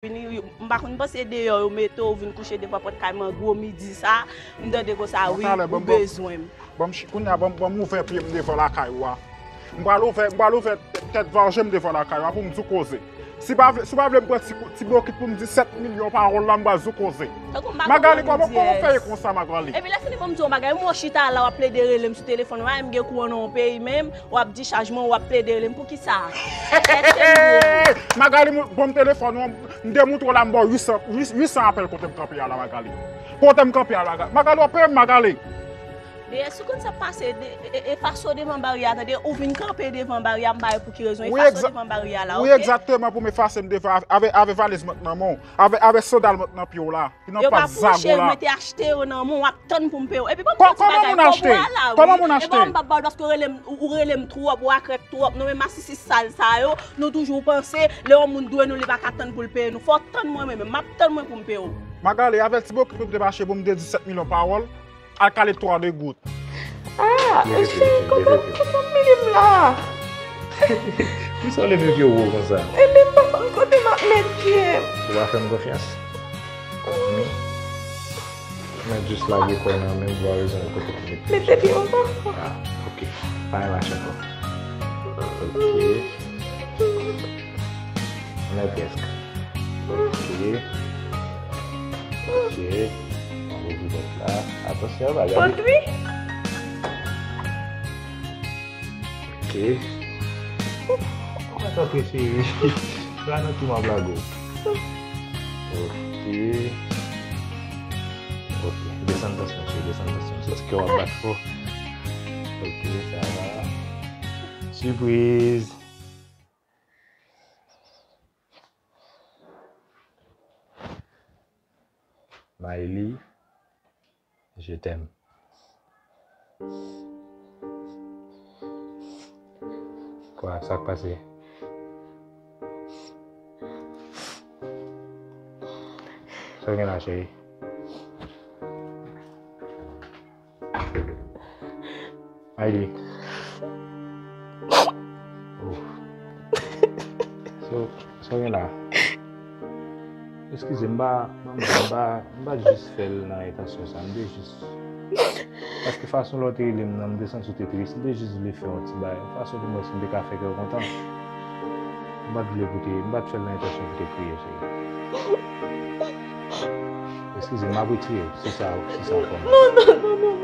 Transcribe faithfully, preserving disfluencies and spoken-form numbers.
vini, m pa konn panse deyò yo mete w vin kouche devan pòt kay mwen gwo midi sa, m tande konsa wi, ou bezwen m. Ban m chi-, kounye a, ban m, ban m ouvè pye m devan lakay ou a. M pral ouvè, m pral ouvè tèt vanje m devan lakay ou a pou m di w koze. Si pa vle, si w pa vle m pran ti, ti bokit pou m di sèt milyon pawòl la, m pral di w koze. Magali, kòman, kòman w fè ye konsa, Magali? Epi lè fini ban m di w bagay, mwen chita la, w ap plede rele m sou telefòn, w a m gen kouran nan yon peyi menm, w ap dichaj mwen, w ap plede rele m, poukisa? Èske m dwe? Magali, m, ban m telefòn ou an, m demoutre w la, m ba w uit san, uit san apèl kote m kanpe a la, Magali. Kote m kanpe a la, Magali, w ap peye m, Magali. Dayè, si w konn sa k pase, de, e, e, efase w devan baryè a, tande, ou vin kanpe devan baryè a, m pa wè pou ki rezon, efase w devan baryè a la, oke? Wi, egzakteman, pou m efase m devan, avè, avè valiz mwen k nan men w, avè, avè sandal mwen k nan pye w la, ki nan pat zago la. Yo pa pou cheri, mwen te achte yo nan men w, w ap tann pou m peye w. Epi ban m fè yon ti bagay, kòb ou a la, wi. Kòman moun achte? Epi m p ap ba w l paske w rele m, ou, ou rele m twòp, ou akrèk twòp. Nou menm masisi sal sa yo, nou toujou panse, lè yon moun dwe nou, li pa ka tann pou l peye nou. Fò w tann mwen, mwen menm, m ap tann mwen pou m peye w. Magali, avè ti bokit mwen te mache pou m de disèt milyon pawòl, al kale twa de gout. Ah, cheri, kòman, kòman m mele m la? Poukisa w leve pye w wo konsa? Ebyen, m pa konn kote m ap met pye m. Ou pa fè m konfyans? Hmm? Mèt jis lage kò w nan men m pou w a rezon kote pou met pye m. Mete pye w ankò. Ah, ok. Pa gen mache ankò. Ok. Mwen prèsk. Ok. Ok. Mwen ouvri pòt la. Atansyon, pa gade. Pòt wi. Ok. Ou mèt antre, cheri. Gade nan ki m ap lage w. Ok. Ok. Desann tansyon, cheri. Desann tansyon. Santi kè w ap bat fò. Ok, sa va. Sipriz. Mayli, je t'aime. Kwa, sa k pase? Sa w gen la, cheri? Mayli. Ouf. So, sa w gen la? Eskize, m pa, m pa, m pa, m pa jis fè l nan entansyon sa. M te jis, paske fason lè w te rele m nan, m te santi w te tris. M te jis vle fè yon ti bagay. Yon fason pou m wè si m te ka fè kè w kontan. M pa t vle pou te, m pa t fè l nan entansyon pou te kriye, cheri. Eskize, m ap retire w, si sa, si sa w fè m. Non, non, non, non, non.